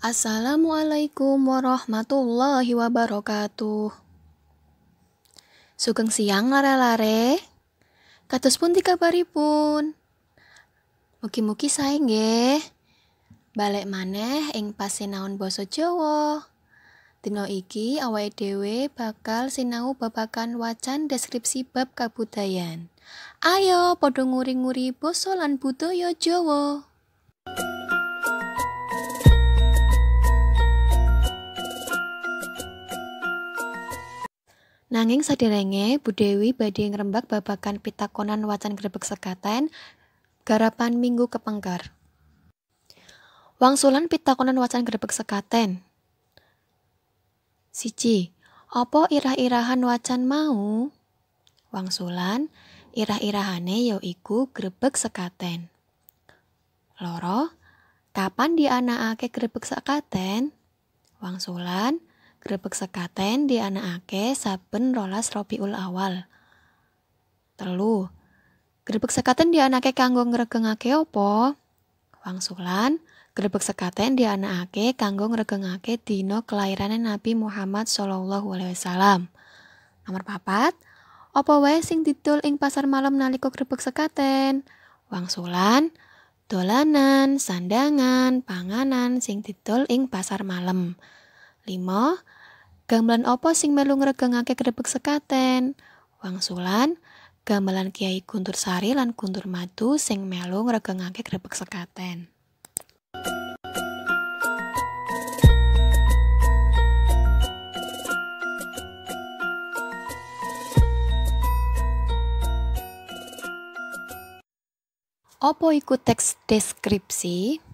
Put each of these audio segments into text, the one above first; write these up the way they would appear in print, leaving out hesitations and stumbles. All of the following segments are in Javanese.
Assalamualaikum warahmatullahi wabarakatuh. Sugeng siang lare-lare. Kados pundi kabaripun? Mugi-mugi sae nggih. Balik maneh ing pasinaon basa Jawa. Dina iki awake dhewe bakal sinau babagan wacan deskripsi bab kabudayan. Ayo padha nguri-nguri basa lan budaya Jawa. Nanging saderenge Bu Dewi badhe ngrembak babagan pitakonan wacan grebeg sekaten garapan minggu kepengker. Wangsulan pitakonan wacan grebeg sekaten. 1. Apa irah-irahan wacan mau? Wangsulan irah-irahane ya iku grebeg sekaten. 2. Kapan dianakake grebeg sekaten? Wangsulan grebeg sekaten dianakake saben 12 Rabiul Awal. 3. Grebeg sekaten dianakake kanggo ngregengake apa? Wangsulan grebeg sekaten dianakake kanggo ngregengake dina kelairane Nabi Muhammad sallallahu alaihi wasallam. Nomor 4. Apa wae sing didol ing pasar malam nalika grebeg sekaten? Wangsulan dolanan, sandangan, panganan sing didol ing pasar malam. 5. Gamelan apa sing melu ngregengake grebeg sekaten? Wangsulan gamelan Kiai Guntur Sari lan Guntur Madu sing melu ngregengake grebeg sekaten. Apa iku teks deskripsi?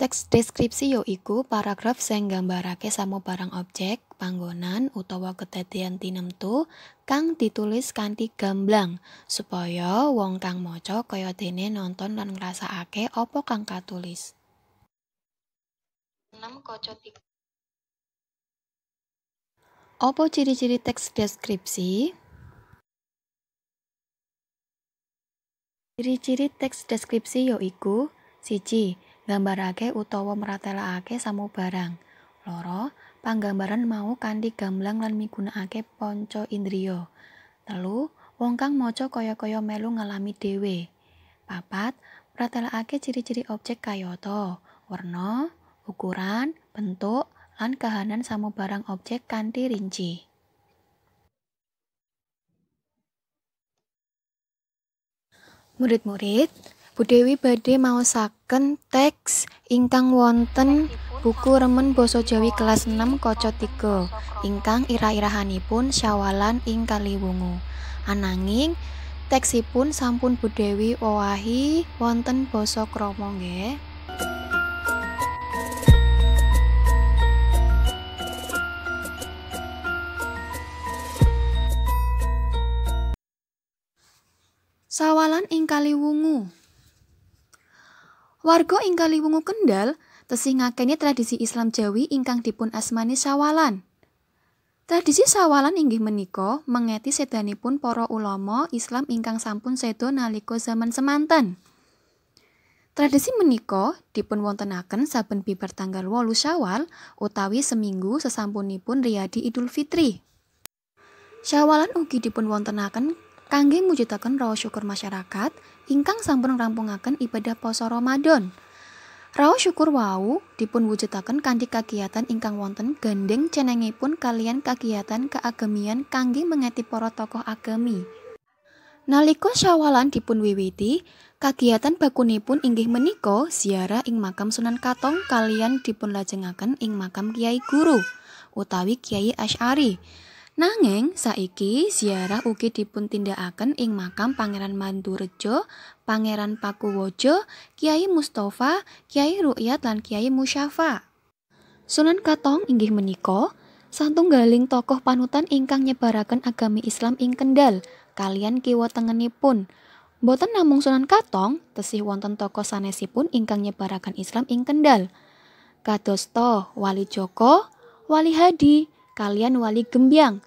Teks deskripsi ya iku paragraf sing nggambarake samubarang objek, panggonan utawa kedadean tinentu kang ditulis kanthi gamblang supaya wong kang maca kaya dene nonton lan ngrasakake apa kang katulis. 6 kaca 3. Apa ciri-ciri teks deskripsi? Ciri-ciri teks deskripsi ya iku 1. Nggambarake utawa mratelakake samubarang. 2. Panggambaran mau kanthi gamblang lan migunakake panca indriya. 3. Wong kang maca kaya-kaya melu ngalami dhewe. 4. Mratelakake ciri-ciri objek kayata werna, ukuran, bentuk, lan kahanan samubarang objek kanthi rinci. Murid-murid, Bu Dewi badhe maosaken teks ingkang wonten buku Remen Basa Jawi kelas 6 kaca 3 ingkang irah-irahanipun Syawalan ing Kaliwungu. Ananging teksipun sampun Bu Dewi owahi wonten basa krama nggih. Syawalan ing Kaliwungu. Warga ing Kaliwungu Kendal tesih ngakeni tradisi Islam Jawi ingkang dipun asmani Syawalan. Tradisi Syawalan inggih menika mengeti sedanipun para ulama Islam ingkang sampun seda nalika zaman semanten. Tradisi menika dipun wontenaken saben bibar tanggal 8 Syawal utawi seminggu sesampunipun riyadi Idul Fitri. Syawalan ugi dipun wontenaken kangge mujudaken raos syukur masyarakat ingkang sampun ngrampungaken ibadah poso Ramadan. Raos syukur wau dipun wujudaken kanthi kagiyatan ingkang wonten gandheng cenengipun kaliyan kagiyatan keagamian kangge mengeti para tokoh agami. Nalika Syawalan dipun wiwiti, kagiyatan bakunipun inggih menika ziarah ing makam Sunan Katong kaliyan dipunlajengaken ing makam Kiai Guru utawi Kiai Asy'ari. Nanging saiki ziarah ugi dipuntindakaken ing makam Pangeran Mandurejo, Pangeran Pakuwojo, Kiai Mustofa, Kiai Rukyat lan Kiai Musyafa. Sunan Katong inggih menika satunggaling tokoh panutan ingkang nyebaraken agami Islam ing Kendal kaliyan kiwa tengenipun. Boten namung Sunan Katong, tesih wonten tokoh sanesipun ingkang nyebaraken Islam ing Kendal. Kadosta Wali Joko, Wali Hadi, kaliyan Wali Gembyang.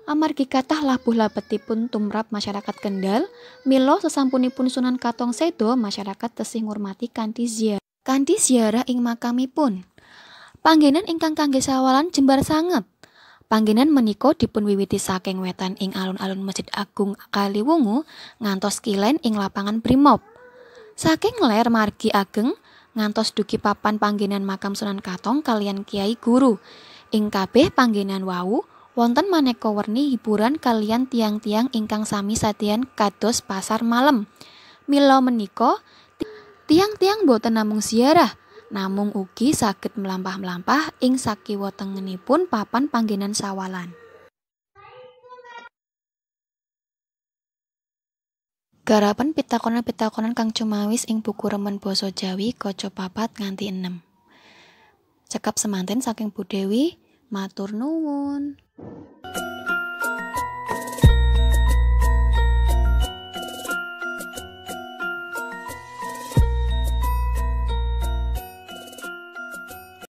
Amargi kathah labuh labetipun tumrap masyarakat Kendal, mila sesampunipun Sunan Katong seda masyarakat tesih ngurmati kanthi ziarah. Kanthi ziarah ing makamipun. Panggenan ingkang kangge syawalan jembar sanget. Panggenan menika dipunwiwiti saking wetan ing alun-alun Masjid Agung Kaliwungu ngantos kilen ing lapangan Brimob. Saking ler margi ageng ngantos dugi papan panggenan makam Sunan Katong kaliyan Kyai Guru. Ing kabeh panggenan wau wonten maneka werni hiburan kaliyan tiyang-tiyang ingkang sami sadean kados pasar malem. Mila menika tiyang-tiyang boten namung ziarah, namung ugi saged mlampah-mlampah ing sakiwa tengenipun papan panggenan syawalan. Garapen pitakonan-pitakonan kang cumawis ing buku remen basa Jawi kaca 4 nganti 6. Cekap semanten saking Bu Dewi, matur nuwun.